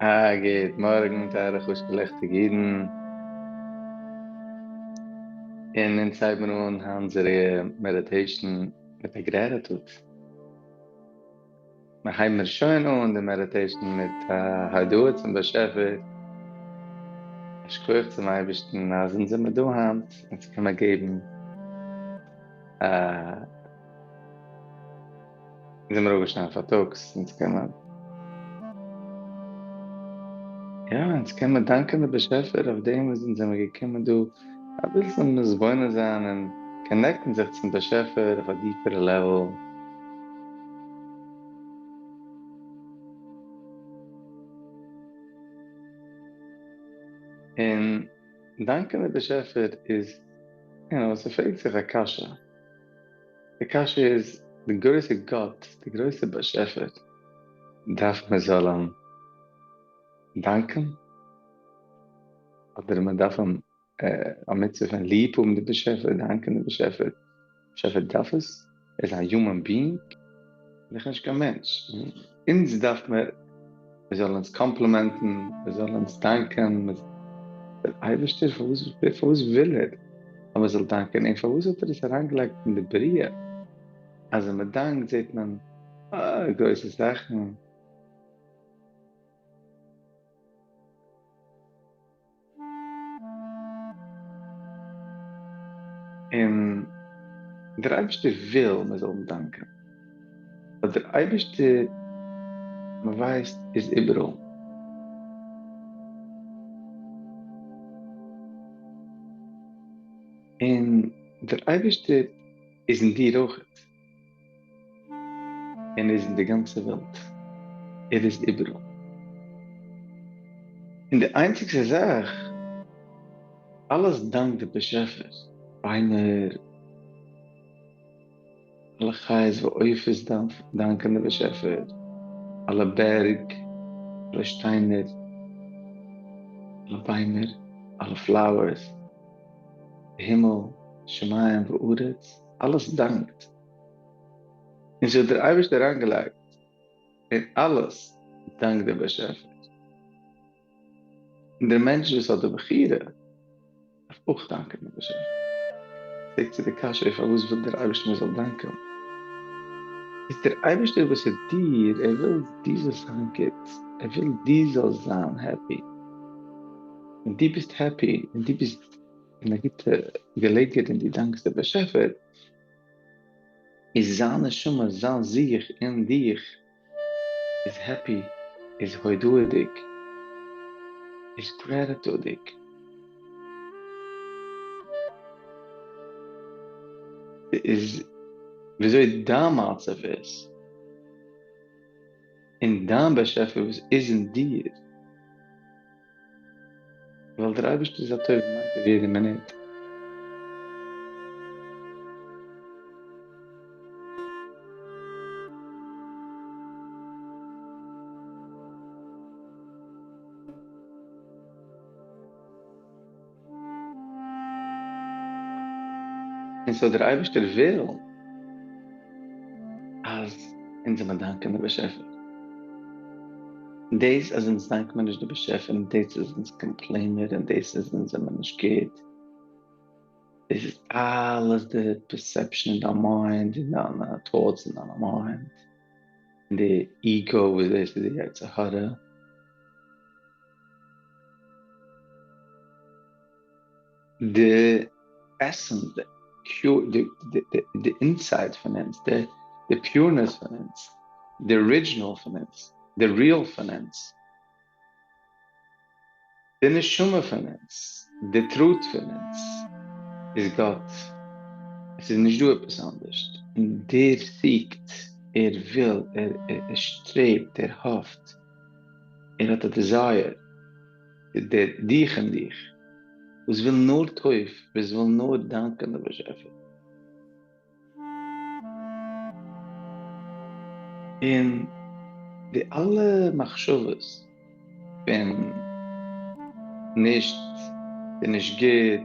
א גוט מארגן טייערע חשוב'ע לעכטיגע אידן, און אונז הייבן אן אונזערע מעדיטעישן מיט א gratitude. מיר הייבן מיר שוין אן די מעדיטעישן מיט א הודאה צום באשעפער, א שכוח צום אייבערשטן אז אונז זעמיר דא היינט, אונז קען מיר געבן א. זעמיר אויפגעשטאנען פארטאגס, אונז קען מען, יא, אונז קען מען דאנקען די באשעפער אויף דעם וואס אונז זעמיר געקומען דא אביסל מתבונן זיין און connect ן זיך צום באשעפער אויף א טיפערע level. און דאנקען די באשעפער איז, you know, ס'פרעגט זיך א קשיא. די קשיא איז, די גרויסע גאט, די גרויסע באשעפער, דארף מען זאל אים דאנקען? אדער מען דארף אים א מצוה פון ליב האבן די באשעפער, דאנקען די באשעפער? באשעפער דארף עס? ער איז א human being? איז דאך נישט קיין מענטש. אונז דארף מען ער זאל אונז compliment ן, ער זאל אונז דאנקען, דער אייבערשטער פארוואס פארוואס וויל ער אז מען זאל דאנקען, און פארוואס האט ער עס אריינגעלייגט אין די בריאה אז ווען מען דאנקט זעט מען גרויסע זאכן. און דער אייבערשטער וויל מען זאל אים דאנקען, ווייל דער אייבערשטער, מען ווייסט, איז איבעראל. און דער אייבערשטער איז אין דיר אויכעט. און איז אין די גאנצע וועלט, ער איז איבעראל. און די איינציגסטע זאך, אלעס דאנק די באשעפער, ביימער, אלע חיות ועופות דאנקען די באשעפער, אלע בערג, אלע שטיינער, אלע ביימער, אלע flowers, די הימל, שמים וארץ, אלעס דאנקט. און ס'האט דער אייבערשטער אריינגעלייגט אין אלעס דאנק דער באשעפער. און דער מענטש וואס האט די בחירה דארף אויך דאנקען דעם באשעפער. פרעגט זיך די קשיא פארוואס וויל דער אייבערשטער מען זאל דאנקען? איז דער אייבערשטער וואס איז דיר, ער וויל דו זאלסט זיין גוט, ער וויל דו זאלסט זיין happy. ווען דו ביסט happy, ווען דו ביסט אין א גוטע געלעגער און דו דאנקסט דער באשעפער, איז זיין נשמה, זיין זיך אין דיך, איז happy, איז הודאה'דיג, איז gratitude דיג. איז וויאזוי דיין מצב איז, און דיין באשעפער וואס איז אין דיר. ווייל דער אייבערשטער איז א טוב ומטיב יעדע מינוט. און so דער אייבערשטער וויל אז אונז זאל מען דאנקען דעם באשעפער. דאס אז אונז דאנקט מען נישט דעם באשעפער און דאס אז אונז complain מיר און דאס אז אונז זעמער נישט גוט, דאס איז אלעס די perception אין דיין mind און דיינע thoughts אין דיינע mind, און די ego וואס דאס איז די יצר הרע. די essence, די inside פון אונז, די pureness פון אונז, די original פון אונז, די real פון אונז, די נשמה פון אונז, די truth פון אונז, איז גאט. עס איז נישט דא עפעס אנדערש. און דער seek ט, ער וויל, ער שטרעבט, ער האפט, ער האט א desire, דער דיך און דיך, וואס וויל נאר טוב, וואס וויל נאר דאנקען דעם באשעפער. און די אלע מחשבות פון נישט, ס'איז נישט גוט,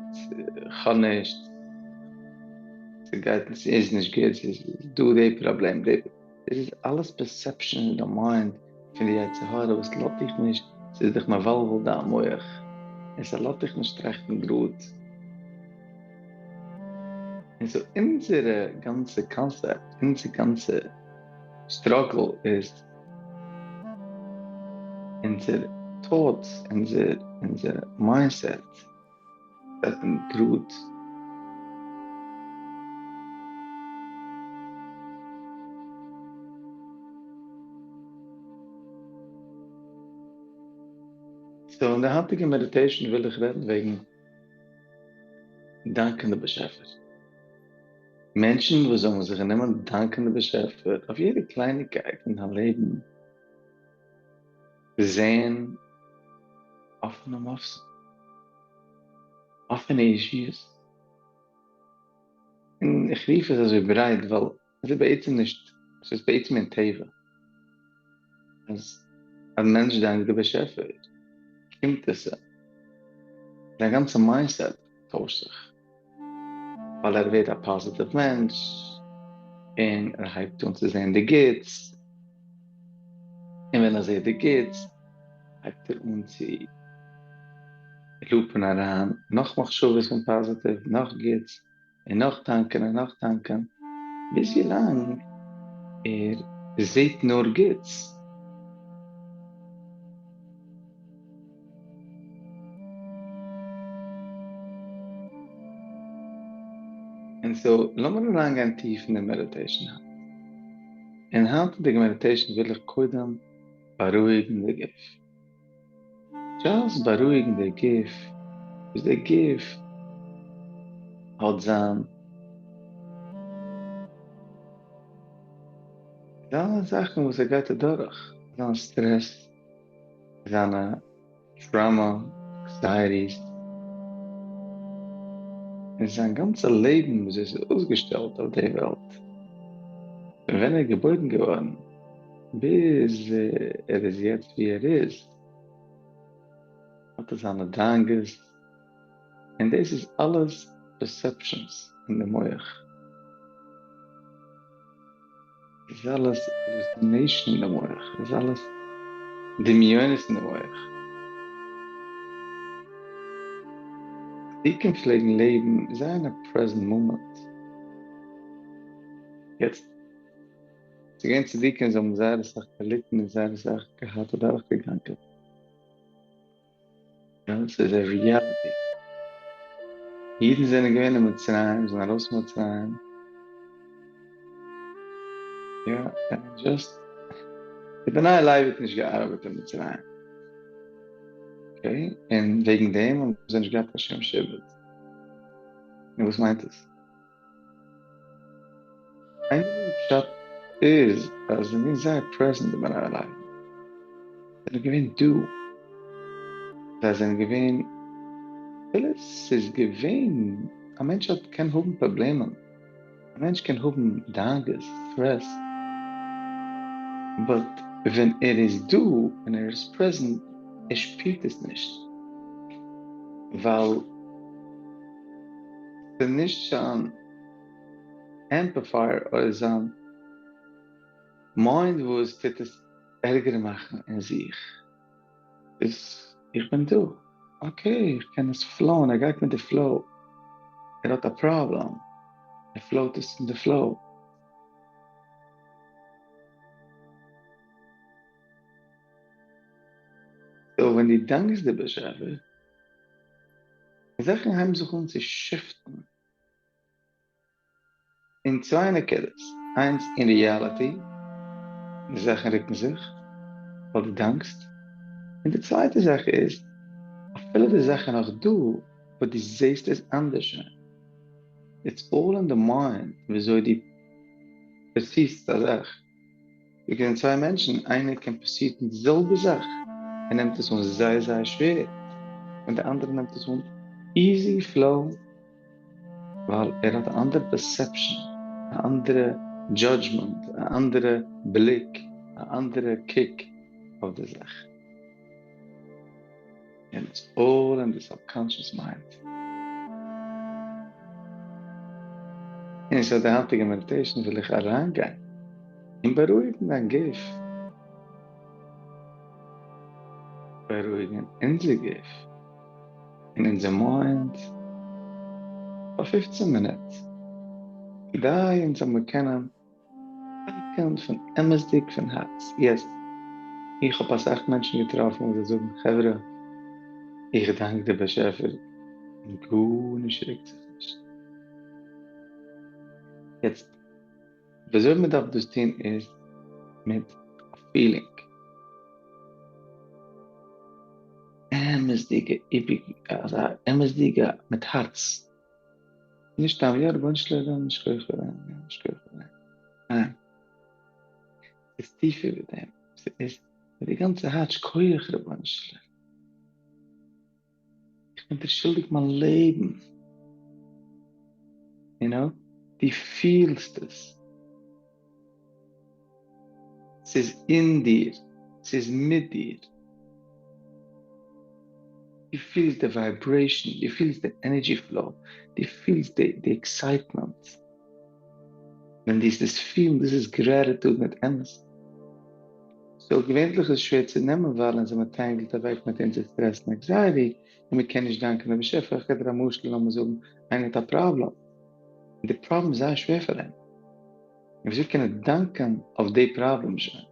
כ'האב נישט, ס'גייט, ס'איז נישט גוט, ס'איז דא די פראבלעם, די. דאס איז אלעס perception אין די mind פון די יצר הרע וואס לאזט דיך נישט. ס'איז דיך מבלבל דיין מח, און ס'לאזט דיך נישט טראכטן גראד. און סאו אונזערע גאנצע קאנסעפט, אונזער גאנצע סטראגל איז אונזער thoughts, אונזער אונזער mindset זענען גראד. סאו אין די היינטיגע meditation וויל איך רעדן וועגן דאנקען די באשעפער. מענטשן וואס האבן זיך גענומען דאנקען די באשעפער אויף יעדע קלייניגקייט אין דיין לעבן, זעהן אפענע מופתים, אפענע ישועות. און איך רוף עס אזוי ברייט ווייל עס איז בעצם נישט, עס איז בעצם אין טבע אז א מענטש דאנקט די באשעפער קומט עס אים, זיין גאנצע mindset טוישט זיך ווייל ער ווערט א פאזיטיוו מענטש און ער הייבט אן צו זען די גוטס, און ווען ער זעט די גוטס הייבט ער אן צו loop ן אריין נאך מחשבות פון פאזיטיוו, נאך גוטס, און נאך דאנקען און נאך דאנקען, ביז ווי לאנג ער זעט נאר גוטס. און so לאמיר אריינגיין טיף אין די meditation היינט. אין היינטיגע meditation וויל איך קודם בארואיגן די גוף. Just בארואיגן די גוף, וואס די גוף האט זיין זיינע זאכן וואס ער גייט אדורך, זיין סטרעס, זיינע trauma, anxieties, און זיין גאנצע לעבן וויאזוי עס איז אויסגעשטעלט אויף די וועלט, פון ווען ער איז געבוירן געווארן ביז ער איז יעצט ווי ער איז, האט ער זיינע דאגות, און דאס איז אלעס perceptions אין די מח. איז אלעס hallucination אין די מח, איז אלעס דמיונות אין די מח. צדיקים פלעגן לעבן זייער אין א present moment. יעצט, ס'איז געווען צדיקים זיי האבן זייער אסאך געליטן און זייער אסאך געהאט אדורכגעגאנגען. יא, ס'איז א reality. אידן זענען געווען אין מצרים, זענען ארויס פון מצרים. יא, און just, די בני לוי האט נישט געארבעט אין מצרים. Okay, און וועגן דעם האבן זיי נישט געהאט קיין שום שעבוד. און וואס מיינט עס? איין פשט איז אז זיי זענען זייער present די בני לוי. זענען געווען דא. זיי זענען געווען, אפילו ס'איז געווען, א מענטש האט קען האבן פראבלעמען, א מענטש קען האבן דאגות, סטרעס, but ווען ער איז דא און ער איז present, ער שפירט עס נישט, ווייל ס'איז נישט זיין amplifier אדער זיין mind וואס טוט עס ערגער מאכן אין זיך. איז איך בין דא, okay איך קען עס flow ען, ער גייט מיט די flow, ער האט א פראבלעם, ער flow ט עס אין די flow. So ווען דו דאנקסט די באשעפער, זאכן הייבן זיך אן צו shift ן אין צוויי נקודות, איינס אין reality, די זאכן רוקן זיך ווייל דו דאנקסט, און די צווייטע זאך איז, אפילו די זאך איז נאך דא, but דו זעסט עס אנדערש שוין. It's all in the mind וויאזוי דו perceive סט א זאך. ווי קענען צוויי מענטשן, איינער קען perceive ן די זעלבע זאך, ער נעמט עס אן זייער זייער שווער, און די אנדערע נעמט עס אן easy flow, ווייל ער האט א אנדערע perception, א אנדערע judgment, א אנדערע בליק, א אנדערע קוק אויף די זאך. And it's all in the subconscious mind. און so די היינטיגע meditation וויל איך אריינגיין און בארואיגן דיין גוף. בארואיגן אונזער גוף און אונזער mind פאר 15 מינוט, כדי אונז זאל מיר קענען דאנקען פון אמת'דיג פון הארץ. יעצט, איך האב אסאך מענטשן געטראפן וואס זיי זאגן, חברה, איך דאנק דער באשעפער און גארנישט רוקט זיך נישט. יעצט, וויאזוי מען דארף דאס טון איז מיט א feeling. אמת'דיגע אזא אמת'דיגע מיט הארץ. נישט סתם יא רבונו של עולם שכוח פאר דעם, יא שכוח פאר דעם. ניין. ס'איז טיפער ווי דעם. ס'איז מיט די גאנצע הארץ שכוח רבונו של עולם. איך בין דיר שולדיג מיין לעבן. You know? דו פילסט עס. ס'איז אין דיר. ס'איז מיט דיר. דו פילסט די vibration, דו פילסט די energy flow, דו פילסט די excitement. ווען דו עס פילן, דאס איז gratitude מיט אמת. so געווענליך איז שווער צו נעמען ווייל אונז זעמער tangled אוועק מיט אונזער סטרעס און anxiety און מען קען נישט דאנקען דעם באשעפער. איך גיב דיר א משל, לאמיר זאגן איינער האט א פראבלעם, און די פראבלעם איז זייער שווער פאר אים, און וויאזוי קען ער דאנקען אויף די פראבלעם שוין?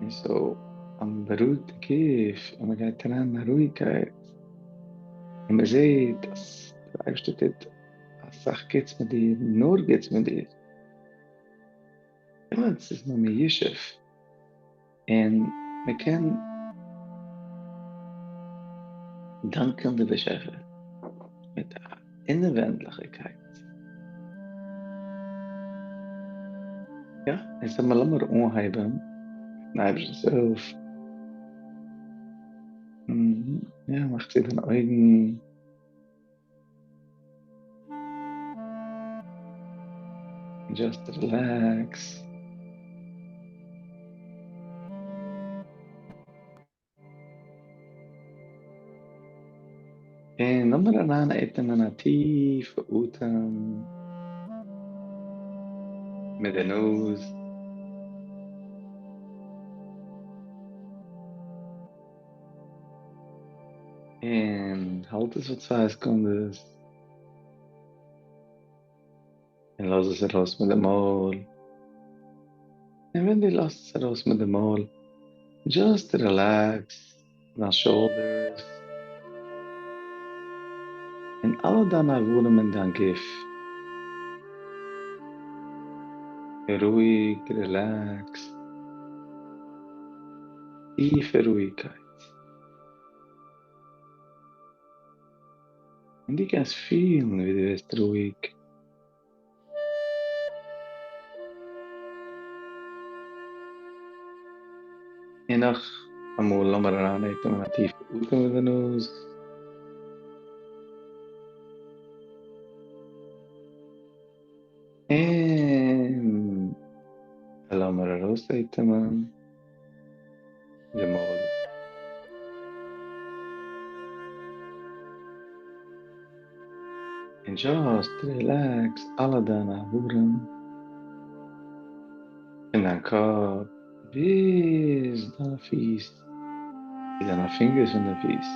און so אז מען בארואיגט די גוף און מען גייט אריין אין א רואיגקייט און מען זעט אז דער אייבערשטער טוט אסאך גוטס מיט דיר, נאר גוטס מיט דיר, דעמאלטס איז מען מיושב און מען קען דאנקען די באשעפער מיט א אינעווענדליכקייט. יא, און so לאמיר אנהייבן מיטן אייבערשטנ'ס הילף. יא, מאך צו דיינע אויגן. Just relax. און לאמיר אריינאטעמען א טיפע אטעם מיט די נאז. און האלט עס פאר 2 סעקונדעס. און לאז עס ארויס מיט די מויל. און ווען דו לאזט עס ארויס מיט די מויל, just relax דיין shoulders און אלע דיינע איברים אין דיין גוף. רואיג, relax, טיפע רואיגקייט. און דו קענסט פילן ווי דו ווערסט רואיג. און נאך אמאל לאמיר אריינאטעמען א טיפע אטעם מיט די נאז. און לאמיר ארויסאטעמען די מויל. און just relax אלע דיינע איברים פון דיין קאפ ביז דיינע פיס, ביז דיינע פינגערס פון די פיס.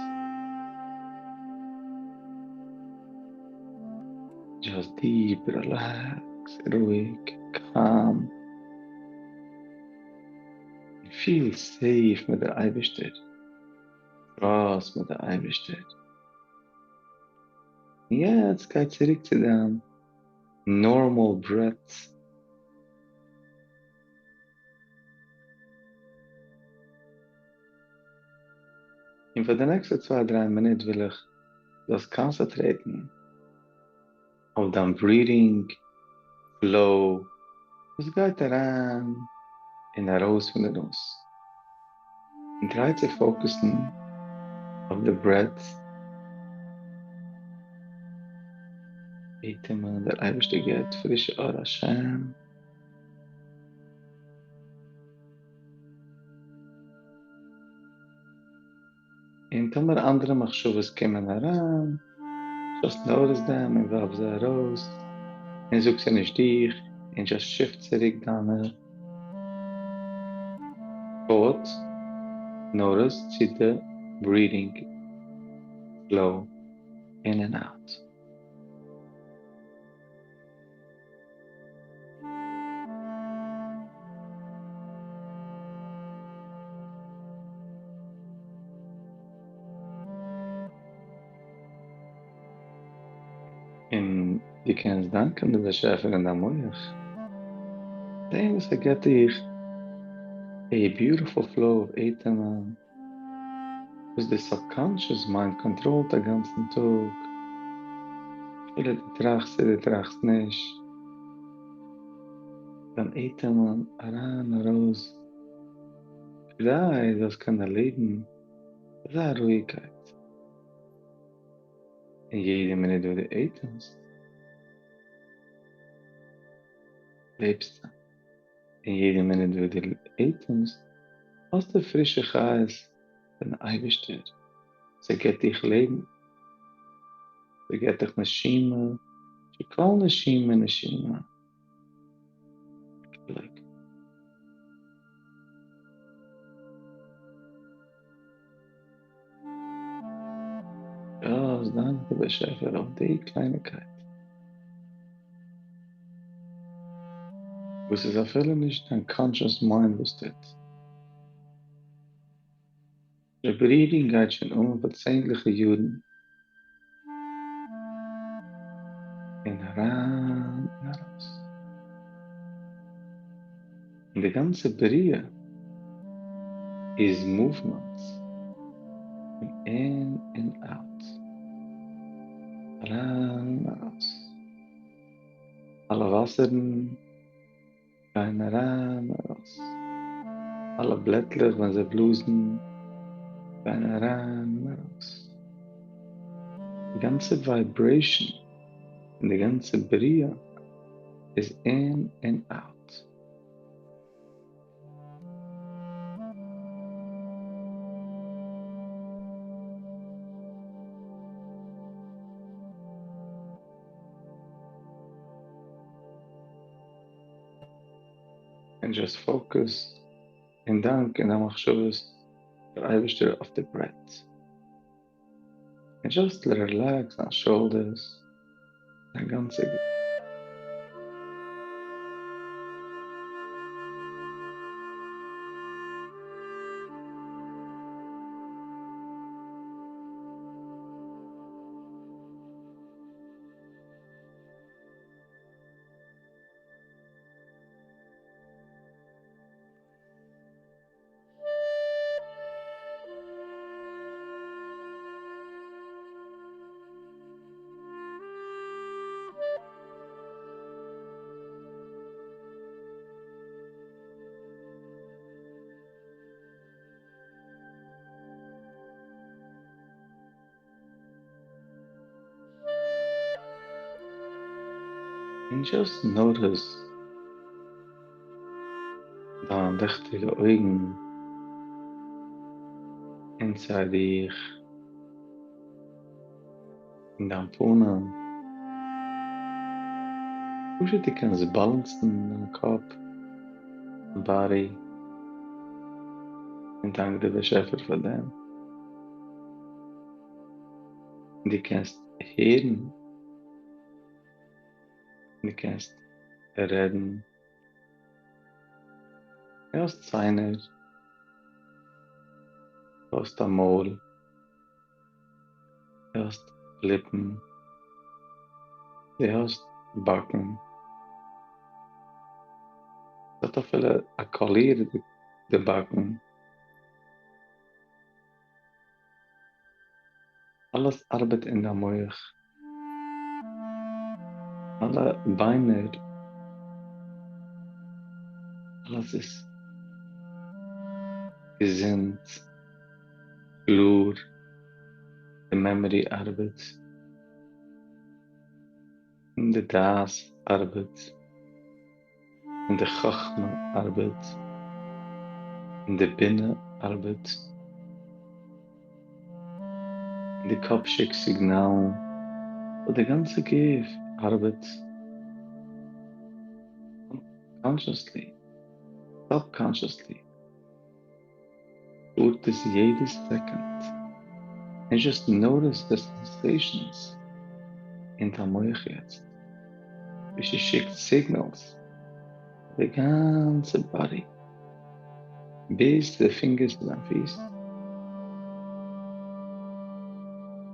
Just deep relax, רואיג, calm. פיל safe מיט דער אייבערשטער, trust מיט דער אייבערשטער. יעצט גיי צוריק צו דיין normal breath. און פאר די נעקסטע 2-3 מינוט וויל איך זאלסט concentrate ן אויף דיין breathing flow וואס גייט אריין און ארויס פון די נאז. און try צו focus ן אויף די breath. אטעמען, דער אייבערשטער געבט פרישע אור השם. און טאמער אנדערע מחשבות קומען אריין, just notice them און ווארף זיי ארויס, און זאג ס'איז נישט דיך, און just shift צוריק דיינע Thought, notice צו די breathing flow in and out. און דו קענסט דאנקען די באשעפער אין דיין מח, דעם וואס ער געבט דיך a beautiful flow אוו אטעמען, וואס די subconscious mind קאנטראלט א גאנצן טאג, אפילו דו טראכסט צו דו טראכסט נישט, דיין אטעמען אריין ארויס, כדי זאלסט קענען לעבן אזא רואיגקייט. און יעדע מינוט וואס דו אטעמסט, לעבסטו. און יעדע מינוט וואס דו אטעמסט, האסטו פרישע חיות פון אייבערשטער, ס'געבט דיך לעבן, ס'געבט דיך נשימה, שכל נשימה נשימה. דאס דאנק די באשעפער אויף די קלייניקייט. וואס איז אפילו נישט דיין conscious mind וואס טוט. די breathing גייט שוין אן פאר צענדליגע יארן. און אריין און ארויס. און די גאנצע בריאה איז movement פון in און out. אריין און ארויס. אלע וואסערן גייען אריין און ארויס. אלע בלעטלעך ווען זיי בלאזן גייען אריין און ארויס. די גאנצע vibration פון די גאנצע בריאה איז in און out. און just focus און דאנק אין דיין מחשבות דער אייבערשטער אויף די breath. און just relax דיין shoulders, דיין גאנצע גוף. און just notice דיין ליכטיגע אויגן inside דיך, אין דיין פנים. פשוט דו קענסט באלאנסן דיין קאפ, body, און דאנק די באשעפער פאר דעם. דו קענסט הערן, דו קענסט רעדן, דו האסט ציינער, דו האסט א מויל, דו האסט ליפן, דו האסט באקן, ס'האט אפילו א קאליר די באקן. אלעס ארבעט אין דיין מח. אלע ביינער, אלעס איז געזונט, קלאר, די memory ארבעט, און די דעת ארבעט, און די חכמה ארבעט, און די בינה ארבעט, און די קאפ שיקט סיגנאלן, און די גאנצע גוף ארבעט consciously, subconsciously. פארט עס יעדע סעקונד, און just notice די sensations אין דיין מח יעצט, ווי ס'שיקט signals די גאנצע body, ביז די פינגערס פון דיין פיס,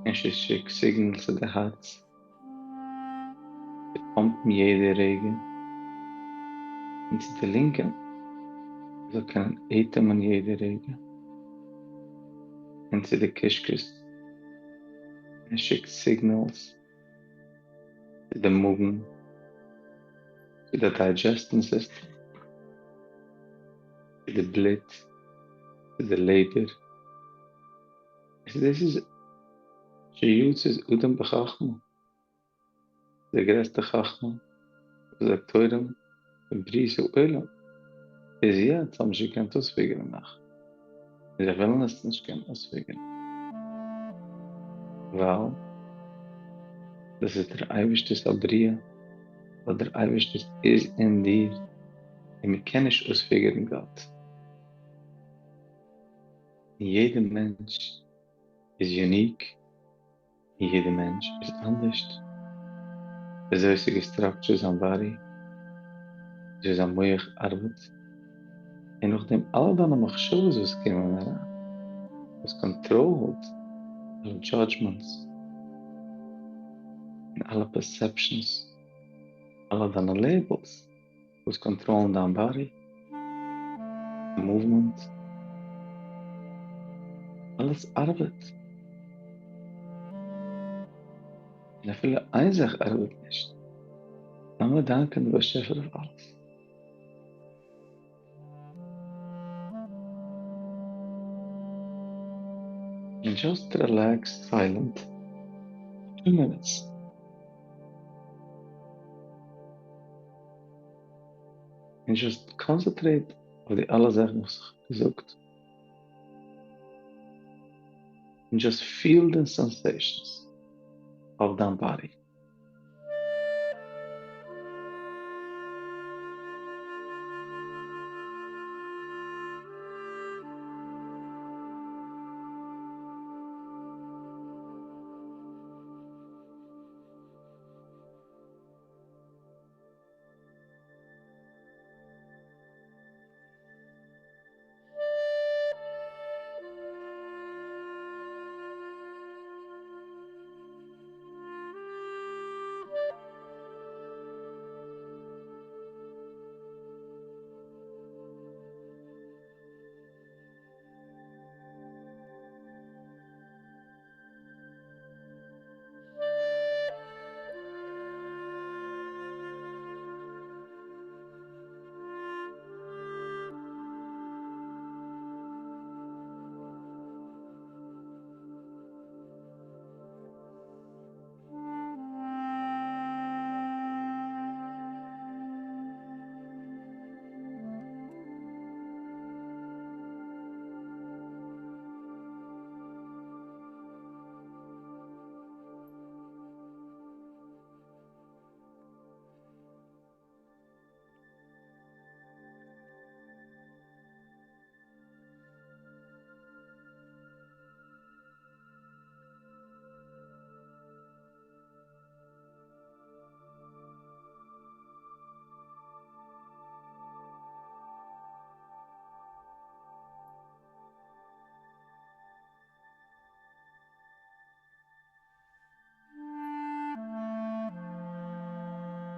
און ס'שיקט signals צו די הארץ, צו פאמפן יעדע רגע, און צו די לונגען, זאל קענען אטעמען יעדע רגע, און צו די קישקעס, און שיקט signals צו די מאגן, צו די digestion system, צו די בלוט, צו די לעבער. דאס איז שיצא אדם בחכמה, די גרעסטע חכמה וואס דאקטוירים פון בריאת העולם ביז יעצט האבן נישט געקענט אויספיגערן נאך, און זיי וועלן עס נישט קענען אויספיגערן, ווייל דאס איז דער אייבערשטער'ס א בריאה, ווייל דער אייבערשטער איז אין דיר, און מען קען נישט אויספיגערן גאט. און יעדער מענטש איז unique, און יעדער מענטש איז אנדערשט, וויאזוי ס'איז געסטראקטשערט זיין body, וויאזוי זיין מח ארבעט, און נאכדעם אלע דיינע מחשבות וואס קומען אריין, וואס קאנטראלט אלע judgments, און אלע perceptions, אלע דיינע labels. וואס קאנטראלן דיין body, movement, אלעס ארבעט, און אפילו איין זאך ארבעט נישט, לאמיר דאנקען די באשעפער אויף אלעס. און just relax silent 2 minutes. און just concentrate אויף די אלע זאכן וואס איך האב געזאגט, און just feel די sensations אויף דיין body.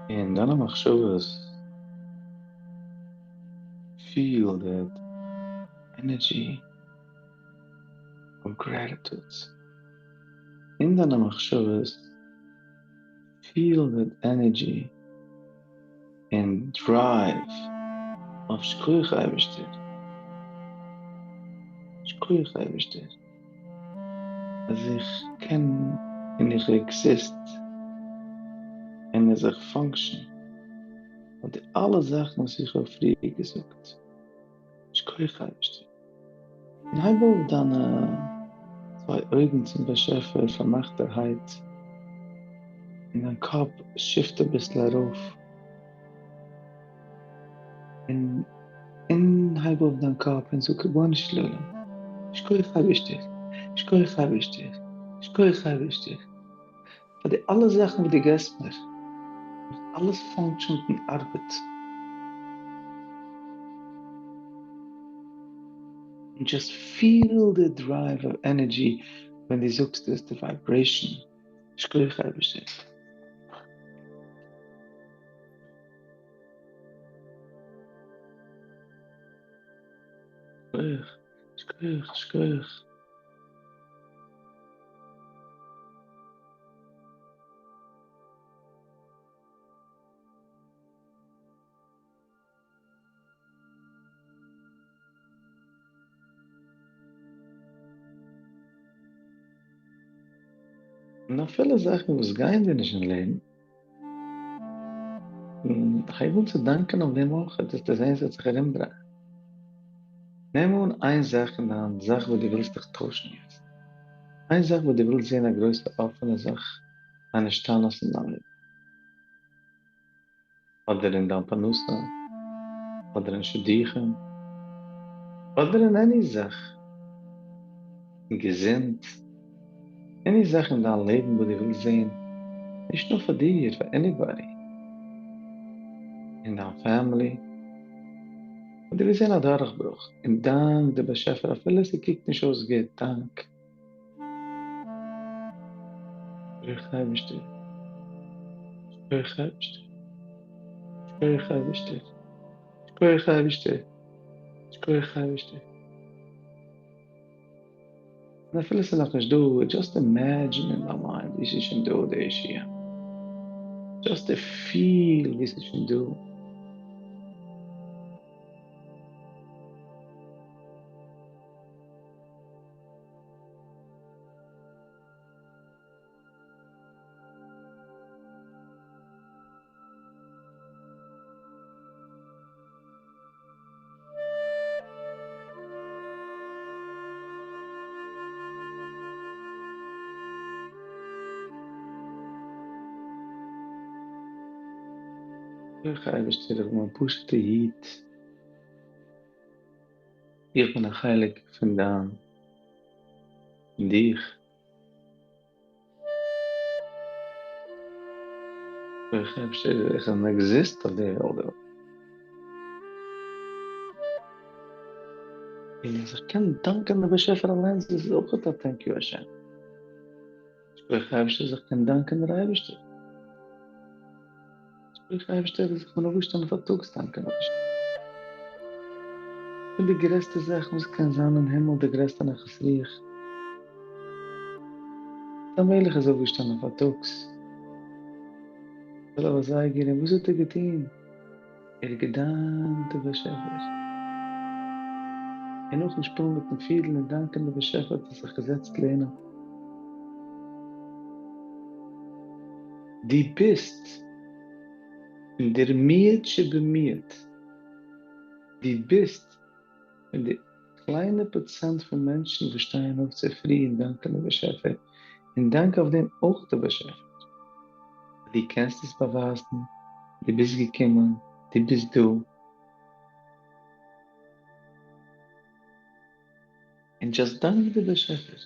אין דיינע מחשבות, feel that energy of gratitude. אין דיינע מחשבות, feel that energy and drive of שכוח אייבערשטער. שכוח אייבערשטער. אז איך קען און איך exist און אז איך function. און די אלע זאכן וואס איך האב פריער געזאגט. שכוח אייבערשטער. און הייב אויף דיינע צוויי אויגן צום באשעפער פארמאכטערהייט, און דיין קאפ shift אביסל ארויף, און הייב אויף דיין קאפ און זאג, רבונו של עולם, שכוח אייבערשטער, שכוח אייבערשטער, שכוח אייבערשטער, פאר די אלע זאכן וואס דו געסט מיר, אלעס functionט און ארבעט. און just feel די drive of energy ווען דו זאגסט עס, די vibration, שכוח אייבערשטער. שכוח, שכוח, שכוח. און אפילו זאכן וואס גייען דיר נישט אין לעבן, הייב אן צו דאנקען אויף דעם אויך, וועסטו זען ס'וועט זיך ארומדרייען. נעם אן איין זאך אין דיין זאך וואס דו ווילסט דיך טוישן יעצט, איין זאך וואס דו ווילסט זען א גרויסע אפענע זאך, א השתנות אין דיין לעבן. אדער אין דיין פרנסה, אדער אין שידוכים, אדער אין any זאך, אין געזונט, any זאך אין דיין לעבן וואס דו ווילסט זען, נישט נאר פאר דיר, פאר anybody, אין דיין family, און דו ווילסט זען א דורכברוך, און דאנק די באשעפער אפילו ס'קוקט נישט אויס גוט, דאנק. שכוח אייבערשטער, שכוח אייבערשטער, שכוח אייבערשטער, שכוח אייבערשטער, שכוח אייבערשטער. און אפילו ס'איז נאכנישט דא, just imagine אין דיין mind ווי ס'איז שוין דא די ישועה. just feel ווי ס'איז שוין דא. שכוח אייבערשטער איך בין א פשוט'ע איד. איך בין א חלק פון דיין, פון דיך. שכוח אייבערשטער איך exist אויף די וועלט. און אז איך קען דאנקען די באשעפער אליינס דאס איז אויך א thank you השם. שכוח אייבערשטער אז איך קען דאנקען דער אייבערשטער. שכוח אייבערשטער אז איך בין אויפגעשטאנען פארטאגס דאנקען אייבערשטער. פון די גרעסטע זאכן וואס קען זיין אין הימל די גרעסטע נחת רוח. דער מלך איז אויפגעשטאנען פארטאגס. 12 אזייגער און וואס האט ער געטון? ער האט געדאנקט די באשעפער. און נאכן שפילן מיטן פידל און דאנקען די באשעפער האט ער זיך געזעצט לערנען. דו ביסט פון דער מיעוט שבמיעוט, דו ביסט פון די קליינע פראצענט פון מענטשן וואס שטייען אויף צופרי און דאנקען די באשעפער, און דאנק אויף דעם אויך די באשעפער. דו קענסט עס באווייזן, דו ביסט געקומען, דו ביסט דא. און just דאנק די באשעפער,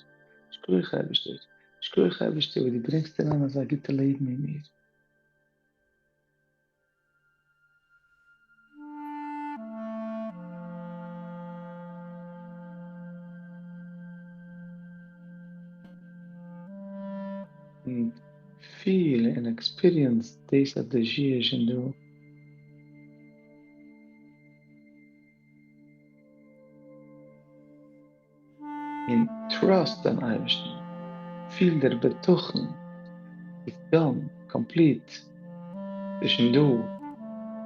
שכוח אייבערשטער, שכוח אייבערשטער וואס דו ברענגסט אריין אזא גוטע לעבן אין מיר. און feel און experience דאס אז די ישועה איז שוין דא. און trust דעם אייבערשטן, פיל דער בטחון איז done, complete, ס'איז שוין דא,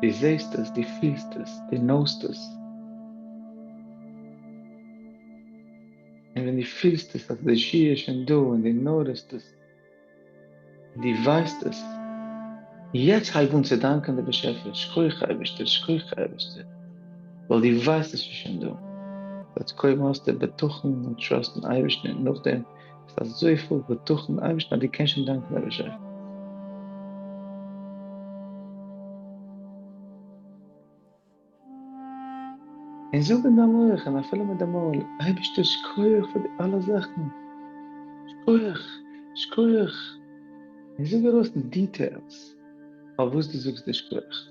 דו זעסט עס, דו פילסט עס, דו knowסט עס. און ווען דו פילסט עס אז די ישועה איז שוין דא און דו noticeסט עס, דו ווייסט עס. יעצט הייב אן צו דאנקען די באשעפער, שכוח אייבערשטער, שכוח אייבערשטער, ווייל דו ווייסט עס איז שוין דא. יעצט קודם האסטו בטחון און trust אין אייבערשטן און נאכדעם האסטו אזויפיל בטחון אין אייבערשטן אז דו קענסט שוין דאנקען די באשעפער. און זאג אין דיין מח און אפילו מיט די מויל, אייבערשטער שכוח פאר די אלע זאכן, שכוח, שכוח, און זאג ארויס אין details פארוואס דו זאגסט די שכוח.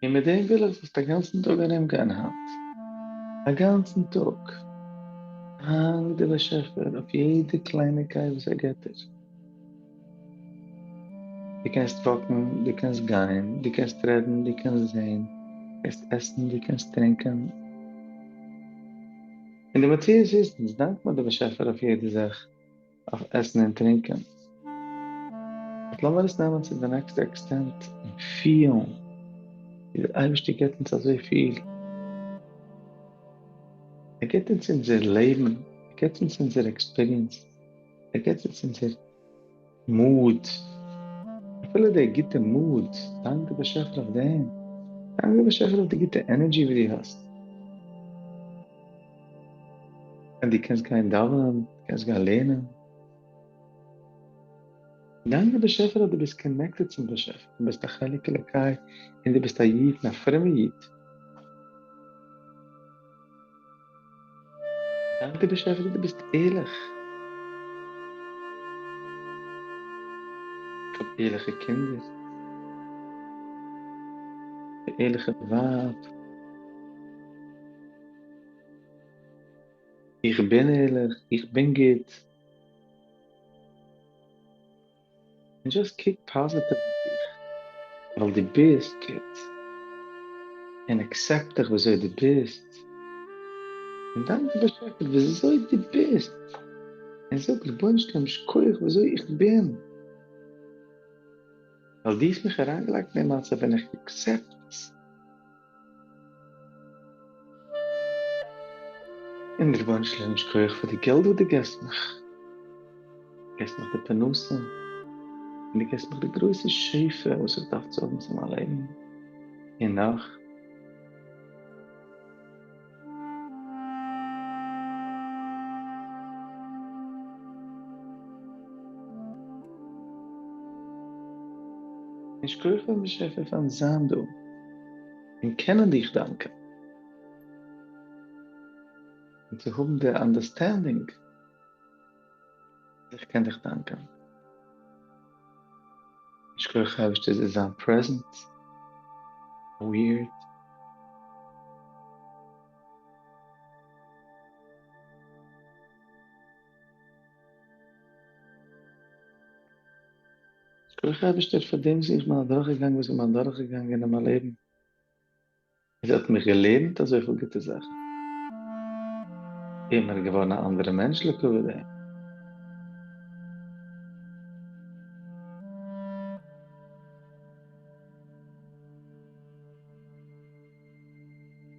און מיט דעם וויל איך זאלסט א גאנצן טאג ארום גיין היינט, א גאנצן טאג, דאנק די באשעפער אויף יעדע קלייניקייט וואס ער געבט דיר. דו קענסט walk ן, דו קענסט גיין, דו קענסט רעדן, דו קענסט זען, דו קענסט עסן, דו קענסט טרינקען. און די מציאות איז, אונז דאנקט מען די באשעפער אויף יעדע זאך, אויף עסן און טרינקען. but לאמיר עס נעמען צו די next ע extent און פילן ווי דער אייבערשטער געבט אונז אזויפיל. ער געבט אונז אונזער לעבן, ער געבט אונז אונזער experience, ער געבט אונז אונזער mood, אפילו די גוטע mood, דאנק די באשעפער אויף דעם, דאנק די באשעפער אויף די גוטע energy וואס דו האסט. און דו קענסט גיין דאווענען, דו קענסט גיין לערנען. דאנק די באשעפער אז דו ביסט connected צום באשעפער, דו ביסט א חלק אלוקי און דו ביסט א איד און א פרומע איד. דאנק די באשעפער אז דו ביסט ערליך. איך האב ערליכע קינדער. די ערליכע ווייב. איך בין ערליך, איך בין גוט. און just קוק positive אויף דיך, ווייל דו ביסט גוט, און accept דיך וויאזוי דו ביסט, און דאנק די באשעפער וויאזוי דו ביסט, און זאג רבונו של עולם שכוח וויאזוי איך בין, ווייל דו האסט מיך אריינגעלייגט אין דעם מצב און איך accept עס. און רבונו של עולם שכוח פאר די געלט וואס דו געבסט מיך, געבסט מיך די פרנסה, און דו געבסט מיך די גרויסע שפע וואס איך דארף צו האבן צו מיין לעבן, און נאך. און שכוח פארן באשעפער פארן זיין דא און קענען דיך דאנקען. און צו האבן די understanding אז איך קען דיך דאנקען. שכוח אייבערשטער צו זיין present. Weird. שכוח אייבערשטער פאר דעם וואס איך בין אדורכגעגאנגען וואס איך בין אדורכגעגאנגען אין מיין לעבן. עס האט מיך געלערנט אזויפיל גוטע זאכן. איך בין געווארן א אנדערע מענטש לכבוד דעם.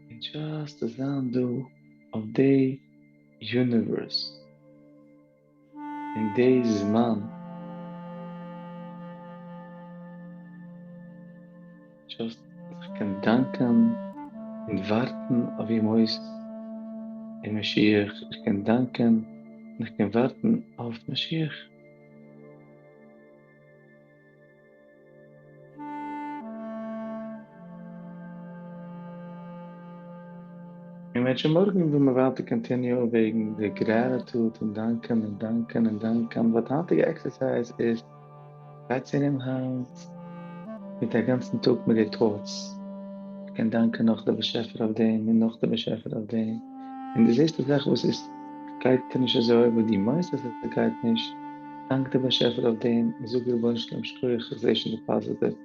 און just צו זיין דא אויף די universe. אין די זמן. Just איך קען דאנקען און ווארטן אויף ימות המשיח, איך קען דאנקען און איך קען ווארטן אויף משיח. און מענטשן מארגן וועלן מיר ווייטער continue וועגן די gratitude און דאנקען און דאנקען און דאנקען, but היינטיגע exercise איז גייטס ארום היינט מיט א גאנצן טאג מיט די thoughts, איך קען דאנקען נאך די באשעפער אויף דעם און נאך די באשעפער אויף דעם, און די זעסט א זאך וואס איז גייט נישט אזוי וואס דו מיינסט אז עס גייט נישט, דאנק די באשעפער אויף דעם און זאג רבונו של עולם שכוח איך זעה שוין די positive.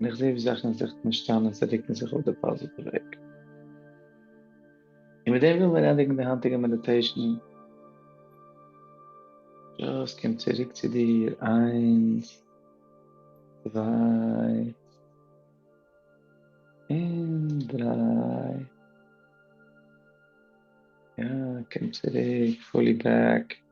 און איך זע ווי זאכן זיך משתנה, ס'רוקן זיך אויף די positive וועג. און מיט דעם ווילן מיר ענדיגן די היינטיגע meditation. Just קום צוריק צו דיר, איינס, צוויי, און דריי. יא, קום צוריק, fully back.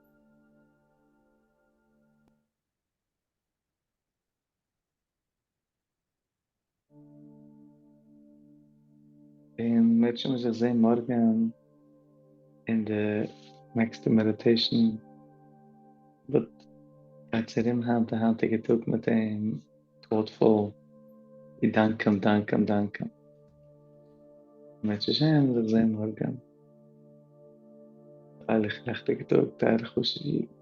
און מיר וועלן זיך זען מארגן אין די נעקסטע meditation. But גייטס ארום היינט, די היינטיגע טאג מיט דעם thoughtful געדאנקען, דאנקען, דאנקען. אם ירצה השם זיך זען מארגן. פרייליכע לעכטיגע טאג, טייערע חשוב'ע אידן.